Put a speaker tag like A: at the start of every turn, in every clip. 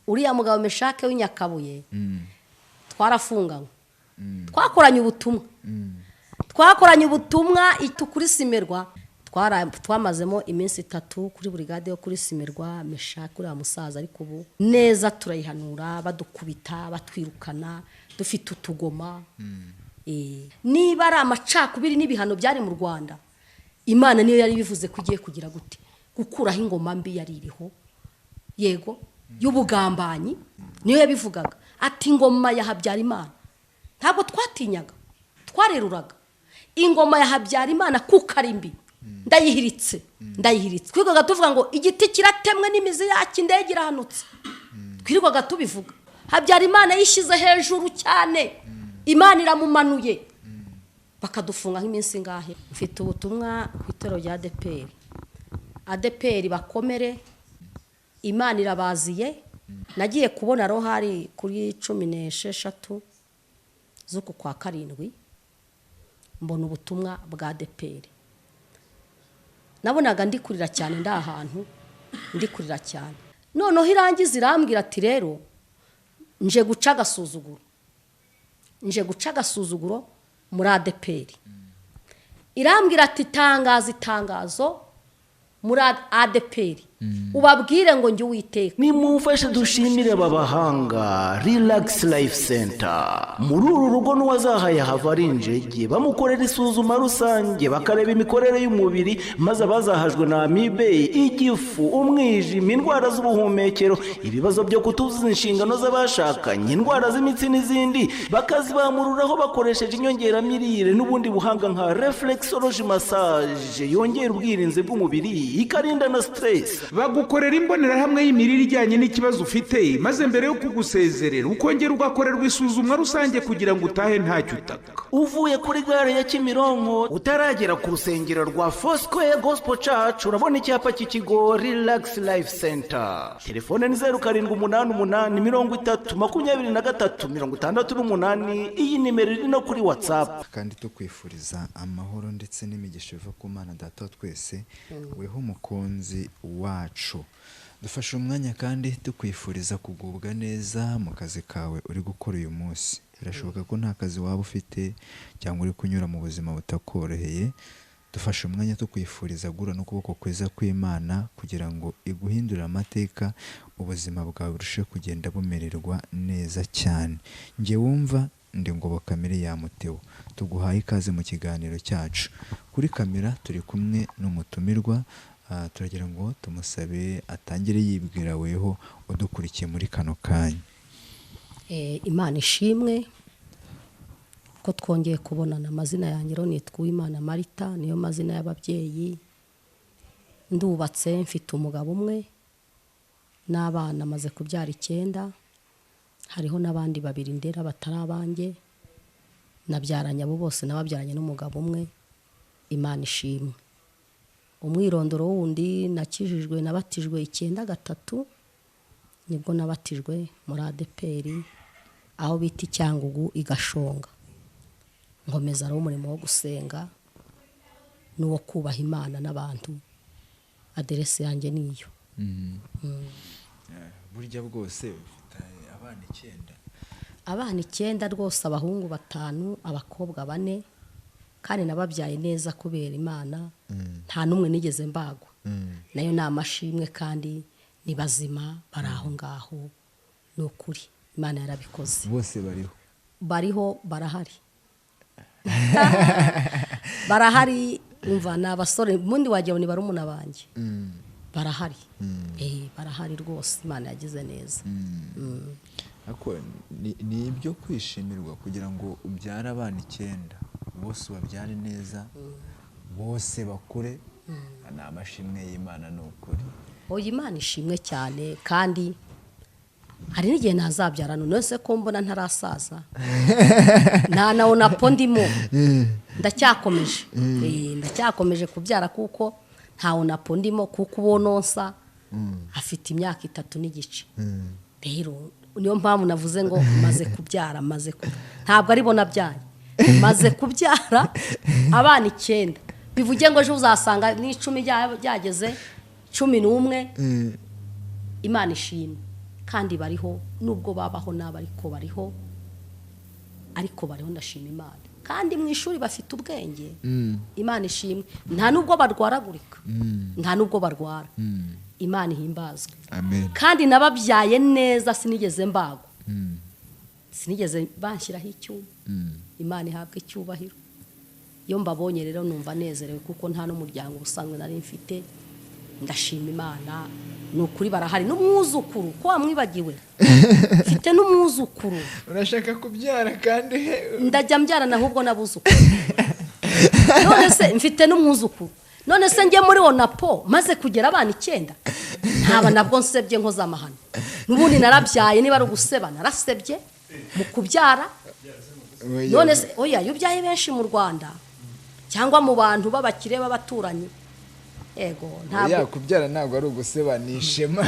A: Uriya mugabo Meshake w'inyakabuye twarafunganywe, twakoranye ubutumwa, twakoranye ubutumwa kuri Simerwa. Twamazemo iminsi 3 kuri burigade yo kuri Simerwa. Meshake uriya musaza, ariko ubu neza turayihanura, badukubita, batwirukana dufite utugoma. Niba ari amacakubiri n'ibihano byari mu Rwanda, Imana niyo yari bivuze ko igiye kugira gute, gukuraho ingoma mbi yari iriho, yego, y'ubugambanyi. Niyo yabivugaga ati ingoma ya Habyarimana. Ntabwo twatinyaga, twareruraga ingoma ya Habyarimana kuko ari mbi. Ndayihiritse, ndayihiritse. Twirirwaga tuvuga ngo igiti kiratemwe n'imizi yacyo, indege irahanutse. Twirirwaga tubivuga. Habyarimana yishyize hejuru cyane, Imana iramumanuye, bakadufunga nk'iminsi ingahe. Mfite ubutumwa ku itorero rya ADEPR. ADEPR bakomere, Imana irabaziye. Nagiye kubona rohari kuri 16 z'uku kwa 7, mbona ubutumwa bwa ADEPR. Nabonaga ndi kurira cyane, ndi ahantu ndi kurira cyane. Noneho irangiza irambwira ati rero nje guca agasuzuguro, nje guca agasuzuguro muri ADEPR. Irambwira ati tangaza itangazo muri ADEPR, ubabwire ngo njye Uwiteka.
B: Nimumfashe dushimire aba bahanga Relax Life Center. Muri uru rugo n'uwazahaye hava ari injege, bamukorera isuzuma rusange, bakareba imikorere y'umubiri, maze abazahajwe na amibe, igifu, umwijima, indwara z'ubuhumekero, ibibazo byo kutuzuza inshingano z'abashakanye, indwara z'imitsi n'izindi, bakazibamururaho bakoresheje inyongeramirire n'ubundi buhanga nka reflexology massage yongera ubwirinzi bw'umubiri, ikarinda na stress.
C: Bagukorera imbonerahamwe y'imirire ijyanye n'ikibazo ufite, maze mbere yo kugusezerera ukongera ugakorerwa isuzumwa rusange kugira ngo utahe ntacyo utaka.
B: Uvuye kuri gare ya Kimironko utaragera ku rusengero rwa Foursquare Gospel Church, urabona icyapa cy'ikigo Relax Life Center. Telefone ni 0788 30 23 68. Iyi nimero iri no kuri WhatsApp.
D: Kandi tukwifuriza amahoro ndetse n'imigisha biva ku Mana Data wa twese, weho umukunzi wacu. Dufashe umwanya kandi tukwifuriza kugubwa neza mu kazi kawe uri gukora uyu munsi. Birashoboka ko nta kazi waba ufite cyangwa uri kunyura mu buzima butakoroheye. Dufashe umwanya tukwifuriza guhura n'ukuboko kwiza kw'Imana kugira ngo iguhindurire amateka, ubuzima bwawe burusheho kugenda bumererwa neza cyane. Njye wumva ndi Ngoboka Miriam Theo, tuguhaye ikaze mu kiganiro cyacu. Kuri kamera turi kumwe n'umutumirwa, turagira ngo tumusabe atangire yibwira weho udukurikiye muri kano kanya.
A: Imana ishimwe ko twongeye kubonana. Amazina yanjye rero nitwa Uwimana Marita, niyo mazina y'ababyeyi. Ndubatse, mfite umugabo umwe n'abana, maze kubyara 9. Hariho n'abandi 2 ndera batari abanjye, nabyaranye abo bose nababyaranye n'umugabo umwe. Imana ishimwe. Umwirondoro wundi, nakijijwe, nabatijwe 93, nibwo nabatijwe muri ADEPR aho bita Icyangugu igashonga. Nkomeza ari umurimo wo gusenga n'uwo kubaha Imana n'abantu. Aderese yanjye niyo.
D: Burya bwose ufite abana 9?
A: Abana 9 rwose, abahungu 5, abakobwa 4, kandi nababyaye neza kubera Imana. Nta n'umwe nigeze mbagwa. Nayo ni amashimwe, kandi ni bazima, bari aho ngaho. Ni ukuri Imana yarabikoze.
D: Bose bariho?
A: Bariho, barahari. Barahari, umva ni abasore, ubundi wagira ngo ni barumuna banjye. Barahari. Barahari rwose, Imana yagize neza.
D: Ariko ni ibyo kwishimirwa kugira ngo ubyare abana 9, bose ubabyare neza, bose bakure. Ni amashimwe y'Imana, ni ukuri.
A: Oya, Imana ishimwe cyane, kandi hari n'igihe ntazabyara none se ko mbona ntarasaza. Nta nawo napo ndimo, ndacyakomeje. Ndacyakomeje kubyara kuko ntawo napo ndimo, kuko uwo nonsa afite imyaka 3 n'igice. Rero niyo mpamvu navuze ngo maze kubyara, maze ntabwo ari bo nabyaye, maze kubyara abana 9. Bivuge ngo ejo uzasanga n'10 byageze 11. Imana ishimwe. Kandi bariho, nubwo babaho nabi ariko bariho, ariko bariho, ndashima Imana. Kandi mu ishuri bafite ubwenge, Imana ishimwe, nta nubwo barwaragurika, nta nubwo barwara. Imana ihimbazwe.
D: Amen.
A: Kandi nababyaye neza, sinigeze mbagwa, sinigeze banshyiraho icyuma. Imana ihabwa icyubahiro. Iyo mbabonye rero numva nezerewe, kuko nta n'umuryango ubusanzwe nari mfite. Ndashima Imana, ni ukuri barahari. N'umwuzukuru, ko wamwibagiwe? Mfite n'umwuzukuru.
D: Urashaka kubyara kandi?
A: Ndajya mbyarana ahubwo n'abuzukuru. None se mfite n'umwuzukuru, none se njye muri onapo maze kugera abana 9, ntaba nabwo nsebye nkoze amahano? N'ubundi narabyaye, niba ari uguseba narasebye mu kubyara. None se oya, iyo ubyaye benshi mu Rwanda cyangwa mu bantu b'abakire b'abaturanyi, ego ntabwo
D: Kubyara ntabwo ari uguseba, ni ishema.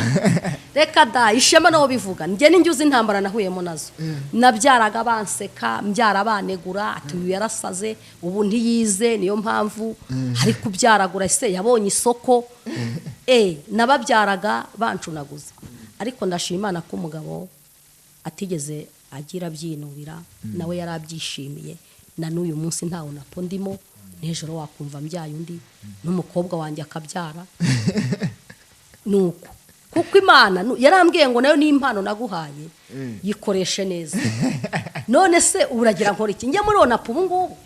A: Reka da, ishema nawo bivuga. Njye n'injye uzi intambara nahuyemo nazo. Nabyaraga banseka, mbyara banegura, ati uyu yarasaze, ubu ntiyize, niyo mpamvu ari kubyaragura, ese yabonye isoko? Nababyaraga bancunaguza. Ariko ndashima Imana ko umugabo atigeze agira abyinubira, nawe yarabyishimiye. Na n'uyu munsi ntawe napo ndimo, n'ejo wakumva mbyaye undi, n'umukobwa wanjye akabyara. Nuko kuko Imana yarambwiye ngo nayo ni impano naguhaye, yikoreshe neza. None se uragira nkora iki? Njye muri onapo ubu ngubu.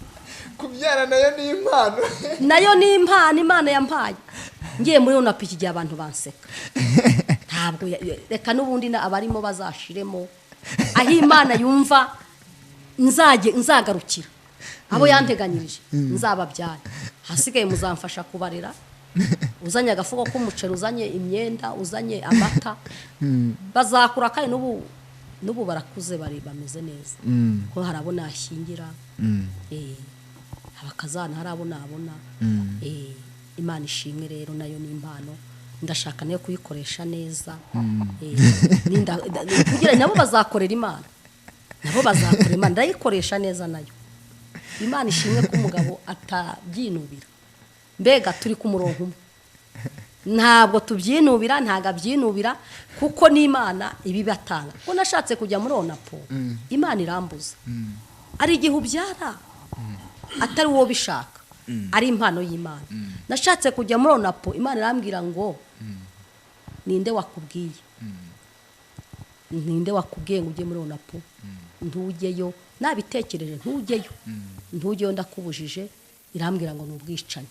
D: Kubyara nayo ni impano.
A: Nayo ni impano Imana yampaye. Ngiye muri onapo iki gihe abantu banseka. Ntabwo reka n'ubundi abarimo bazashiremo, aho Imana yumva nzajye nzagarukira abo yanteganyirije nzababyara. Hasigaye muzamfasha kubarera, uzanye agafuko k'umuceri, uzanye imyenda, uzanye amata, bazakura. Kandi n'ubu barakuze, bari bameze neza, ko hari abo nashyingira, abakazana hari abo nabona. Imana ishimwe rero, nayo ni impano, ndashaka nayo kuyikoresha neza. Kugira nabo bazakorera Imana, nabo bazakorera Imana, ndayikoresha neza nayo. Imana ishimwe ko umugabo atabyinubira. Mbega turi ku murongo umwe, ntabwo tubyinubira, ntabwo abyinubira, kuko n'Imana ibibatanga. Kuko nashatse kujya muri onapo, Imana irambuza. Ari igihe ubyara atari wowe bishaka, ari impano y'Imana. Nashatse kujya muri onapo, Imana irambwira ngo ninde wakubwiye? Ninde wakubwiye ngo ujye muri onapo? Ntujyeyo. Nabitekereje, ntujyeyo, ntujyeyo, ndakubujije. Irambwira ngo ni ubwicanyi.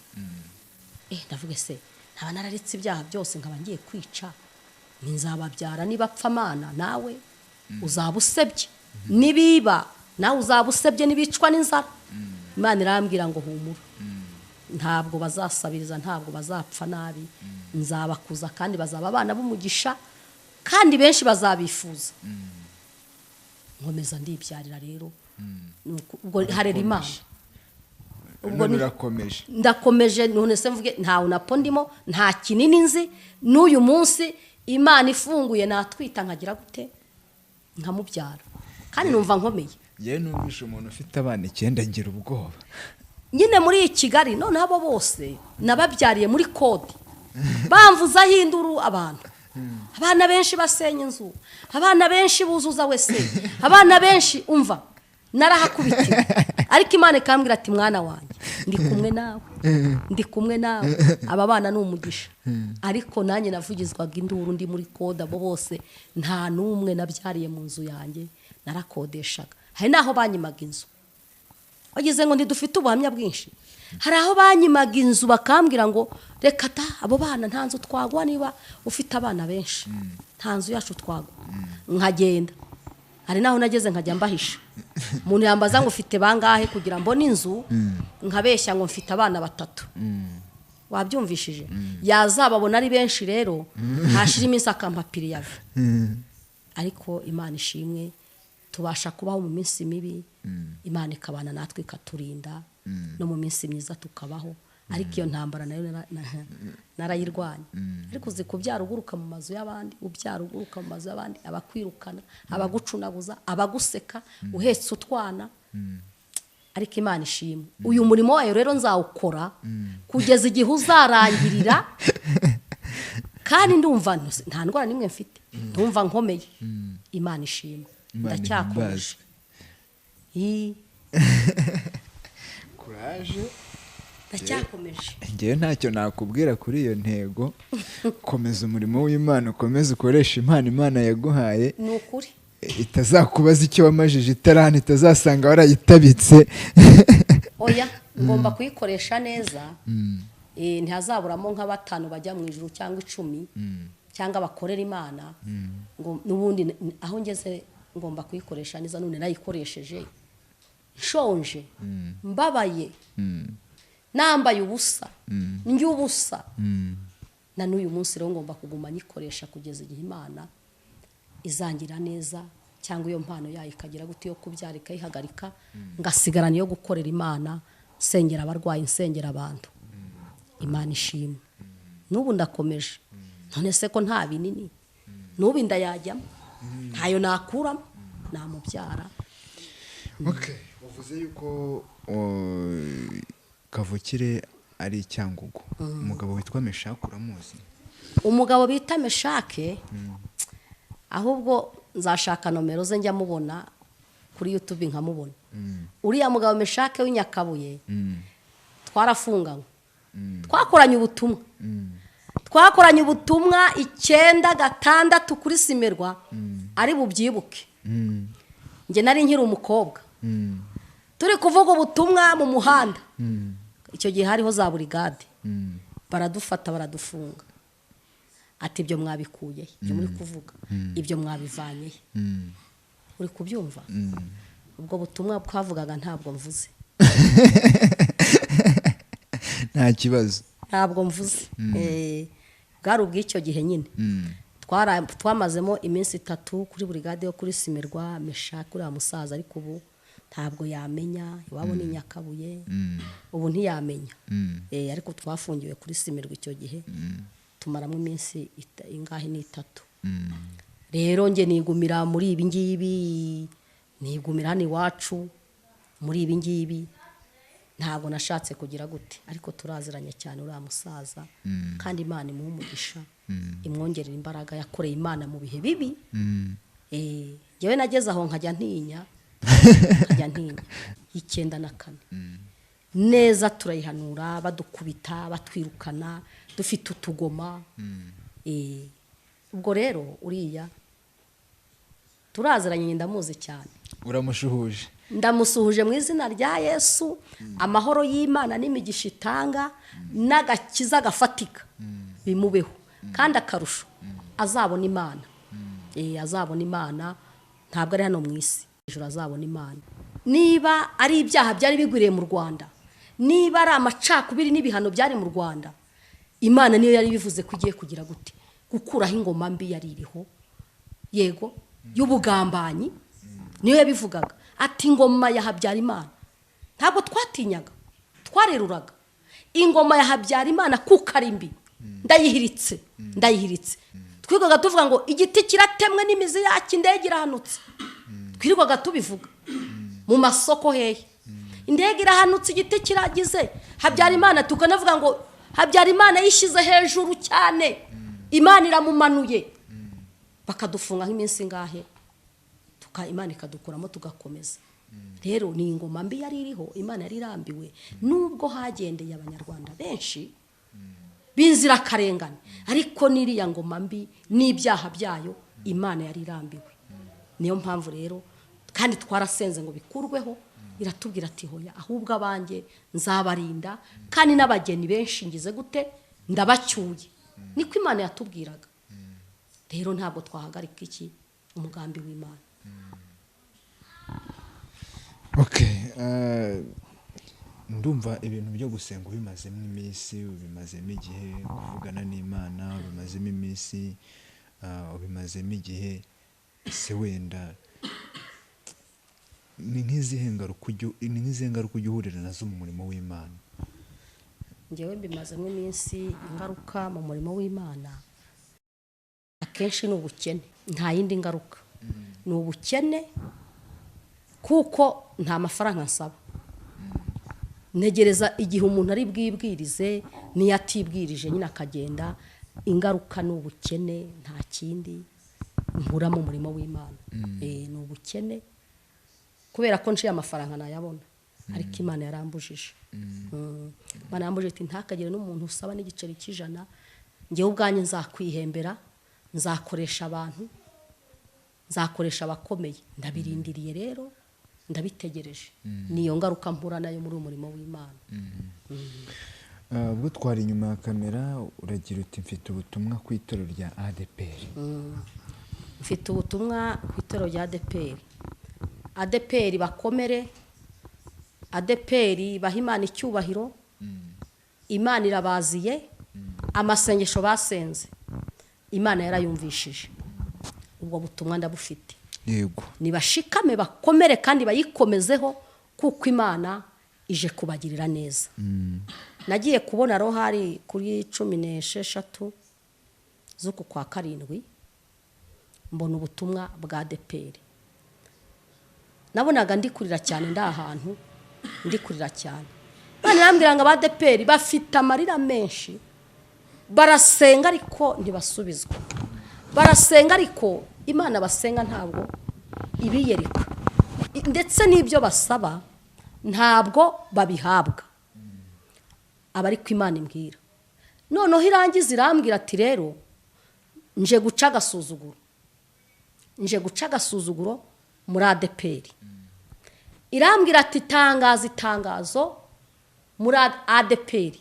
A: Ndavuga se ntaba nararetse ibyaha byose nkaba ngiye kwica? Nzababyara nibapfa Mana, nawe uzaba usebye, nibiba nawe uzaba usebye, nibicwa n'inzara. Imana irambwira ngo humura, ntabwo bazasabiriza, ntabwo bazapfa nabi, nzabakuza kandi bazaba abana b'umugisha, kandi benshi bazabifuza. Nkomeza ndibyarira rero, ubwo harera Imana.
D: Ubwo urakomeje?
A: Ndakomeje. None se mvuge ntawe napo ndimo, nta kinini nzi. N'uyu munsi Imana ifunguye natwita nkagira gute, nkamubyara, kandi numva nkomeye.
D: Yewe numvishe umuntu ufite abana 9 ngira ubwoba.
A: Nyine muri Kigali none abo bose nababyariye muri kode, bamvuzaho induru abantu. Abana benshi basenya inzu, abana benshi buzuza wese, abana benshi, umva narahakubitiwe. Ariko Imana ikambwira ati mwana wanjye ndi kumwe nawe, ndi kumwe nawe, aba bana ni umugisha. Ariko nanjye navugizwaga induru ndi muri kode, abo bose nta n'umwe nabyariye mu nzu yanjye, narakodeshaga. Hari n'aho banyimaga inzu, wagize ngo ntidufite ubuhamya bwinshi. Hari aho banyimaga inzu bakambwira ngo reka ta, abo bana nta nzu twagwa, niba ufite abana benshi nta nzu yacu twagwa. Nkagenda. Hari naho nageze nkajya mbahisha. Umuntu yambaza ngo ufite bangahe kugira mbone inzu, nkabeshya ngo mfite abana 3. Wabyumvishije? Yazababona ari benshi rero, hashira iminsi akampa piriyave. Ariko Imana ishimwe, tubasha kubaho mu minsi mibi, Imana ikabana natwe ikaturinda, no mu minsi myiza tukabaho. Ariko iyo ntambara nayo narayirwanya. Ariko uzi kubyara uguruka mu mazu y'abandi, ubyara uguruka mu mazu y'abandi, abakwirukana, abagucunaguza, abaguseka, uhetse utwana. Ariko Imana ishimwe, uyu murimo wayo rero nzawukora kugeza igihe uzarangirira. Kandi ndumva nta ndwara n'imwe mfite, ndumva nkomeye. Imana ishimwe,
D: Imana
A: ndacyakomeje.
D: ihimbazwe. Kuraje.
A: Ndacyakomeje.
D: Ngewe ntacyo nakubwira kuri iyo ntego. Komeza umurimo w'Imana, ukomeze ukoreshe impano Imana yaguhaye.
A: Ni ukuri.
D: Itazakubaza icyo wamajije itarahano, itazasanga warayitabitse.
A: Oya, ngomba kuyikoresha neza. Ntihazaburamo nka 5 bajya mu ijuru cyangwa 10 cyangwa bakorera Imana. Ngo n'ubundi aho ngeze ngomba kuyikoresha neza. None nayikoresheje nshonje, mbabaye, nambaye ubusa, ndya ubusa. Na n'uyu munsi rero ngomba kuguma nyikoresha kugeza igihe Imana izangira neza, cyangwa iyo mpano yayo ikagira gute yo kubyara ikayihagarika, ngasigarana iyo gukorera Imana, nsengera abarwayi, nsengera abantu. Imana ishimwe. N'ubu ndakomeje. None se ko nta binini, n'ubu inda yajyamo, ntayo nakuramo, namubyara.
D: Okay, wavuze yuko kavukire ari Icyangugu. Umugabo witwa Meshake uramuzi?
A: Umugabo bita Meshake, ahubwo nzashaka nomero ze njya mubona kuri YouTube nkamubona. Uriya mugabo Meshake w'inyakabuye, twarafunganywe, twakoranye ubutumwa, twakoranye ubutumwa 96 kuri Simerwa, ari bubyibuke. Njye nari nkiri umukobwa, turi kuvuga ubutumwa mu muhanda. Icyo gihe hariho za burigade, baradufata baradufunga. Ati ibyo mwabikuye, ibyo muri kuvuga, ibyo mwabivanye. Uri kubyumva? Ubwo butumwa twavugaga ntabwo mvuze.
D: Nta kibazo.
A: Ntabwo mvuze. Bwari ubw'icyo gihe nyine. Twamazemo iminsi 3 kuri burigade yo kuri Simerwa. Meshake uriya musaza, ariko ubu ntabwo yamenya, iwabo ni Nyakabuye, ubu ntiyamenya. Ariko twafungiwe kuri Simerwa icyo gihe, tumaramo iminsi ingahe, ni 3. Rero nge nigumira muri ibi ngibi, nigumira hano iwacu muri ibi ngibi, ntabwo nashatse kugira gute, ariko turaziranye cyane uriya musaza. Kandi Imana imuha umugisha, imwongerera imbaraga, yakoreye Imana mu bihe bibi. Njyewe nageze aho nkajya ntinya, nkajya ntinya. 94 neza turayihanura, badukubita, batwirukana, dufite utugoma. Ubwo rero uriya turaziranye, ndamuzi cyane.
D: Uramushuhuje?
A: Ndamusuhuje mu izina rya Yesu. Amahoro y'Imana n'imigisha itanga n'agakiza gafatika bimubeho, kandi akarusho azabona Imana. Azabona Imana, ntabwo ari hano mu isi, ijuru azabona Imana. Niba ari ibyaha byari bigwiriye mu Rwanda, niba ari amacakubiri n'ibihano byari mu Rwanda, Imana niyo yari bivuze ko igiye kugira gute, gukuraho ingoma mbi yari iriho, yego y'ubugambanyi. Niyo yabivugaga ati ingoma ya Habyarimana. Ntabwo twatinyaga, twareruraga. Ingoma ya Habyarimana kuko ari mbi, ndayihiritse, ndayihiritse. Twirirwaga tuvuga ngo igiti kiratemwe n'imizi yacyo, indege irahanutse. Twirirwaga tubivuga mu masoko hehe, indege irahanutse, igiti kiragize. Habyarimana tukanavuga ngo Habyarimana yishyize hejuru cyane, Imana iramumanuye. Bakadufunga nk'iminsi ingahe, Imana ikadukuramo tugakomeza. Rero ni ingoma mbi yari iriho, Imana yari irambiwe. Nubwo hagendeye abanyarwanda benshi b'inzirakarengane, ariko n'iriya ngoma mbi n'ibyaha byayo Imana yari irambiwe. Niyo mpamvu rero kandi twarasenze ngo bikurweho, iratubwira ati hoya, ahubwo abanjye nzabarinda, kandi n'abageni benshi ngize gute, ndabacyuye. Niko Imana yatubwiraga. Rero ntabwo twahagarika iki umugambi w'Imana.
D: Okay, ndumva ibintu byo gusenga ubimazemo iminsi, ubimazemo igihe, kuvugana n'Imana ubimazemo iminsi, ubimazemo igihe. Ese wenda ni nk'izihe ngaruka ujya uhurira nazo mu murimo w'Imana?
A: Njyewe mbimazemo iminsi, ingaruka mu murimo w'Imana akenshi ni ubukene, nta yindi ngaruka. Ni ubukene, kuko nta mafaranga nsaba. Ntegereza igihe umuntu ari bwibwirize, niyo atibwirije nyine akagenda, Ingaruka ni ubukene, nta kindi mpura mu murimo w'Imana. Ni ubukene kubera ko nshiye amafaranga nayabona, ariko Imana yarambujije. Imana yarambujije iti ntakagire n'umuntu usaba n'igiceri cy'ijana, njyewe ubwanjye nzakwihembera, nzakoresha abantu, nzakoresha abakomeye. Ndabirindiriye rero, ndabitegereje. Niyo ngaruka mpura nayo muri uyu murimo w'Imana.
D: Ubwo twari inyuma ya kamera uragira uti mfite ubutumwa ku itorero rya ADEPR.
A: Mfite ubutumwa ku itorero rya ADEPR. ADEPR bakomere, ADEPR baha Imana icyubahiro. Imana irabaziye, amasengesho basenze Imana yarayumvishije. Ubwo butumwa ndabufite.
D: Yego.
A: Nibashikame bakomere kandi bayikomezeho, kuko Imana ije kubagirira neza. Nagiye kubona rohari kuri 16 z'uku kwa 7, mbona ubutumwa bwa ADEPR. Nabonaga ndikurira cyane, ndahantu ndikurira cyane. Bana nambwira ngo ADEPR bafite amarira menshi, barasenga ariko ntibasubizwa, barasenga ariko Imana basenga ntabwo ibiyereka, ndetse n'ibyo basaba ntabwo babihabwa. Aba ariko Imana imbwira. Noneho irangiza irambwira ati rero nje guca agasuzuguro, nje guca agasuzuguro muri ADEPR. Irambwira ati tangaza itangazo muri ADEPR,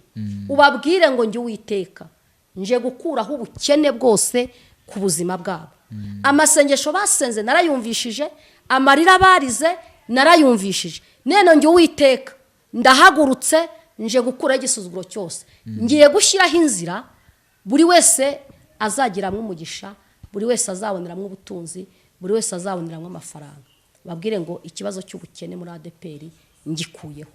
A: ubabwire ngo njye Uwiteka nje gukuraho ubukene bwose ku buzima bwabo. Amasengesho basenze narayumvishije, amarira barize narayumvishije. None njye Uwiteka ndahagurutse nje gukura igisuzuguro cyose. Ngiye gushyiraho inzira buri wese azagiramwe umugisha, buri wese azaboneramwe ubutunzi, buri wese azaboneramwe amafaranga. Babwire ngo ikibazo cy'ubukene muri ADEPR ngikuyeho.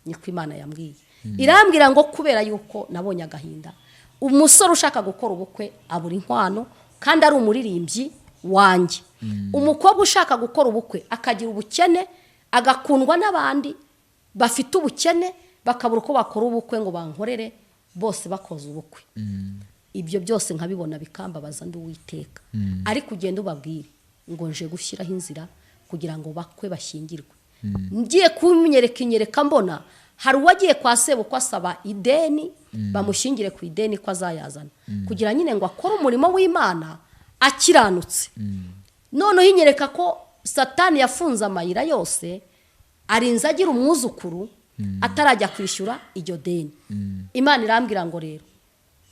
A: Niko Imana yambwiye. Irambwira ngo kubera yuko nabonye agahinda, umusore ushaka gukora ubukwe abura inkwano kandi ari umuririmbyi wanjye. Umukobwa ushaka gukora ubukwe akagira ubukene, agakundwa n'abandi bafite ubukene, bakabura uko bakora ubukwe ngo bankorere, bose bakoze ubukwe. Ibyo byose nkabibona bikambabaza ndi Uwiteka. Ariko ugenda ubabwire ngo nje gushyiraho inzira kugira ngo bakwe bashyingirwe. Ngiye kumenyereka inyereka mbona hari uwagiye kwa sebukwe asaba ideni, bamushyingire ku ideni ko azayazana, kugira nyine ngo akore umurimo w'Imana akiranutse. Noneho inyereka ko Satani yafunze amayira yose, arinze agira umwuzukuru atarajya kwishyura iryo deni. Imana irambwira ngo rero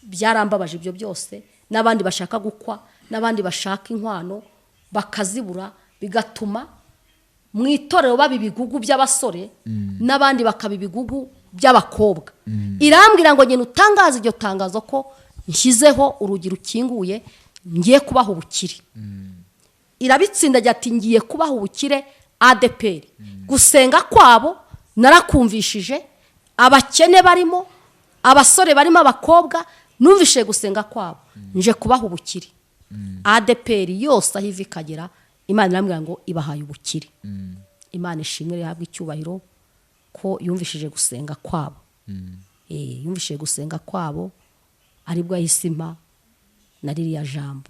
A: byarambabaje ibyo byose, n'abandi bashaka gukwa, n'abandi bashaka inkwano bakazibura, bigatuma mu itorero baba ibigugu by'abasore, n'abandi bakaba ibigugu by'abakobwa. Irambwira ngo ngene utangaze iryo tangazo ko nshyizeho urugi rukinguye, ngiye kubaha ubukire. Irabitsinda ati ngiye kubaha ubukire ADEPR. Gusenga kwabo narakumvishije, abakene barimo, abasore barimo, abakobwa, numvishije gusenga kwabo, nje kubaha ubukire. ADEPR yose aho iva ikagera, Imana irambwira ngo ibahaye ubukire. Imana ishimwe rihabwe icyubahiro ko yumvishije gusenga kwabo. Yumvishije gusenga kwabo, aribwo yahise impa na ririya jambo.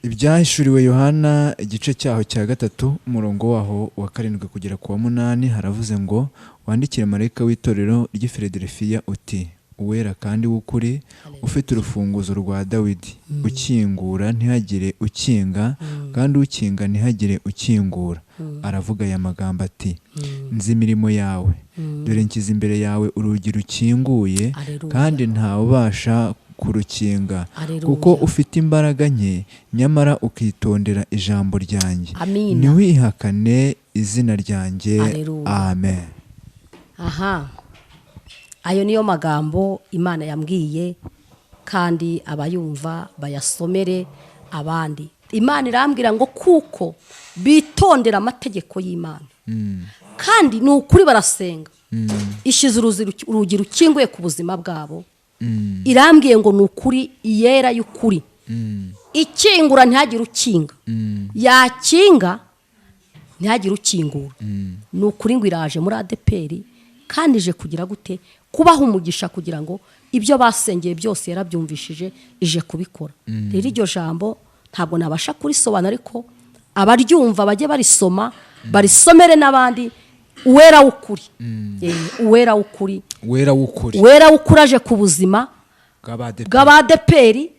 D: Ibyahishuriwe Yohana igice cyaho cya 3 umurongo waho wa 7 kugera ku wa 8 haravuze ngo wandikire marayika w'itorero ry'i Filadelfiya uti uwera kandi w'ukuri, ufite urufunguzo rwa Dawidi, ukingura ntihagire ukinga, kandi ukinga ntihagire ukingura. Aravuga aya magambo ati nzi imirimo yawe, dore nshyize imbere yawe urugi rukinguye, kandi ntawubasha kurukinga, kuko ufite imbaraga nke, nyamara ukitondera ijambo ryanjye, ntiwihakane izina ryanjye. Amen.
A: Aha, ayo niyo magambo Imana yambwiye, kandi abayumva bayasomere abandi. Imana irambwira ngo kuko bitondera amategeko y'Imana, kandi ni ukuri barasenga, ishize urugi rukinguye ku buzima bwabo. Irambwiye ngo ni ukuri, iyera y'ukuri, ikingura ntihagire ukinga, yakinga ntihagire ukingura. Ni ukuri ngo iraje muri ADEPR, kandi ije kugira gute? Kubaha umugisha, kugira ngo Ibyo basengeye byose yarabyumvishije, ije kubikora. Rero iryo jambo ntabwo nabasha kurisobanura, ariko abaryumva bajye barisoma, barisomere n'abandi. Uwera w'ukuri, uwera w'ukuri,
D: wera w'ukuri,
A: uwera w'ukuri aje ku buzima bw'abadeperi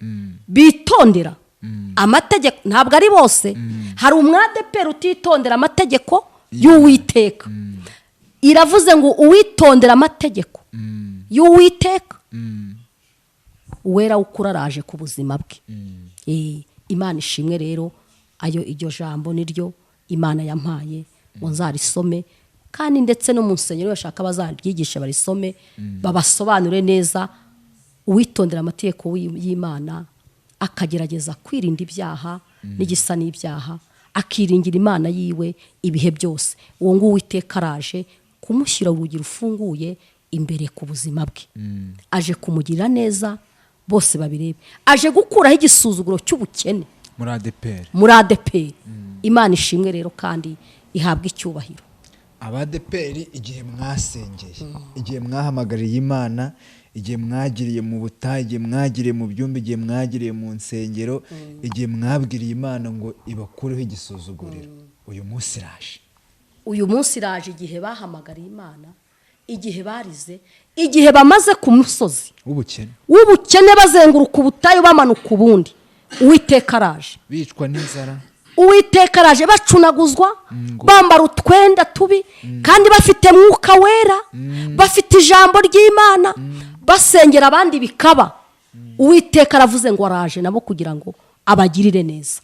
A: bitondera amategeko. Ntabwo ari bose, hari umwadeperi utitondera amategeko y'Uwiteka. Iravuze ngo uwitondera amategeko y'Uwiteka, uwera w'ukuri araje ku buzima bwe. Imana ishimwe rero, ayo iryo jambo niryo Imana yampaye ngo nzarisome, kandi ndetse no mu nsengero bashaka bazaryigisha barisome, babasobanure neza. Uwitondera amategeko y'Imana akagerageza kwirinda ibyaha n'igisa n'ibyaha, akiringira Imana yiwe ibihe byose, uwo nguwo Uwiteka araje kumushyira urugi rufunguye imbere ku buzima bwe. Aje kumugirira neza bose babirebe, aje gukuraho igisuzuguro cy'ubukene
D: muri ADEPR.
A: Muri ADEPR. Imana ishimwe rero kandi ihabwa icyubahiro.
D: Abadeperi, igihe mwasengeye, igihe mwahamagariye Imana, igihe mwagiriye mu butayu, igihe mwagiriye mu byumba, igihe mwagiriye mu nsengero, igihe mwabwiriye Imana ngo ibakureho igisuzuguriro, uyu munsi iraje.
A: Uyu munsi iraje. Igihe bahamagariye Imana, igihe barize, igihe bamaze ku musozi w'ubukene, bazenguruka ubutayu bamanuka ubundi, Uwiteka araje.
D: Bicwa n'inzara,
A: Uwiteka araje. Bacunaguzwa, bambara utwenda tubi, kandi bafite mwuka wera, bafite ijambo ry'Imana, basengera abandi bikaba. Uwiteka aravuze ngo araje nabo kugira ngo abagirire neza.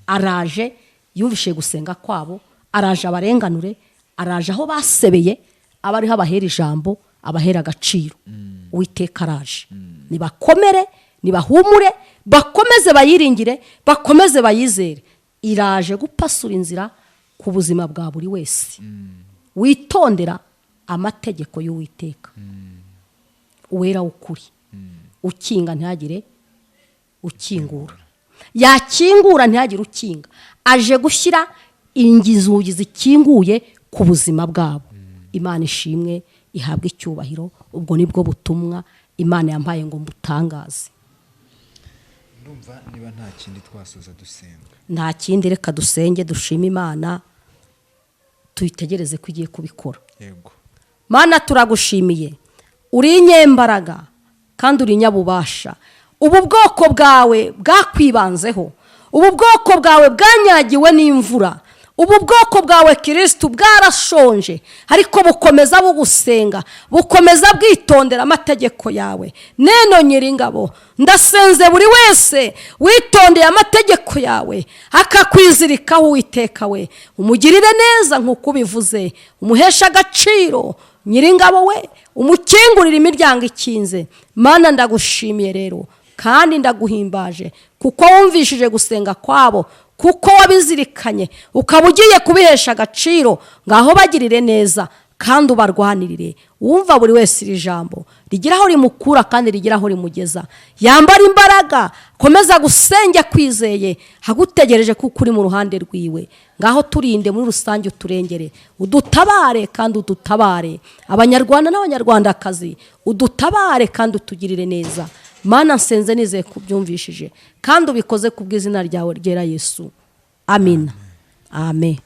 A: Araje, yumvishije gusenga kwabo, araje abarenganure, araje aho basebeye abariho abahera ijambo, abahera agaciro. Uwiteka araje. Nibakomere, nibahumure, bakomeze bayiringire, bakomeze bayizere. Iraje gupasura inzira ku buzima bwa buri wese witondera amategeko y'Uwiteka. Uwera w'ukuri ukinga ntihagire ukingura, yakingura ntihagire ukinga. Aje gushyira inzugi zikinguye ku buzima bwabo. Imana ishimwe, ihabwe icyubahiro. Ubwo nibwo butumwa Imana yampaye ngo mbutangaze.
D: Ndumva niba nta kindi twasoza dusenga.
A: Nta kindi, reka dusenge, dushime Imana, tuyitegereze ko igiye kubikora.
D: Yego.
A: Mana, turagushimiye, uri inyembaraga kandi uri inyabubasha. Ubu bwoko bwawe bwakwibanzeho, ubu bwoko bwawe bwanyagiwe n'imvura, ubu bwoko bwawe Kirisitu bwarashonje, ariko bukomeza bugusenga, bukomeza bwitondera amategeko yawe. Neno Nyiringabo, ndasenze buri wese witondeye amategeko yawe akakwizirikaho, Uwiteka we, umugirire neza nk'uko ubivuze, umuheshe agaciro Nyiringabo we, umukingurire imiryango ikinze. Mana, ndagushimiye rero kandi ndaguhimbaje, kuko wumvishije gusenga kwabo, kuko wabizirikanye, ukaba ugiye kubihesha agaciro. Ngaho bagirire neza kandi ubarwanirire. Wumva buri wese iri jambo rigira aho rimukura kandi rigira aho rimugeza. Yambara imbaraga, komeza gusenga kwizeye, hagutegereje kuko uri mu ruhande rwiwe. Ngaho turinde muri rusange, uturengere, udutabare kandi udutabare Abanyarwanda n'Abanyarwandakazi, udutabare kandi utugirire neza. Mana, nsenze nizeye kubyumvishije kandi ubikoze ku bw'izina ryawe ryera Yesu. Amina, amen.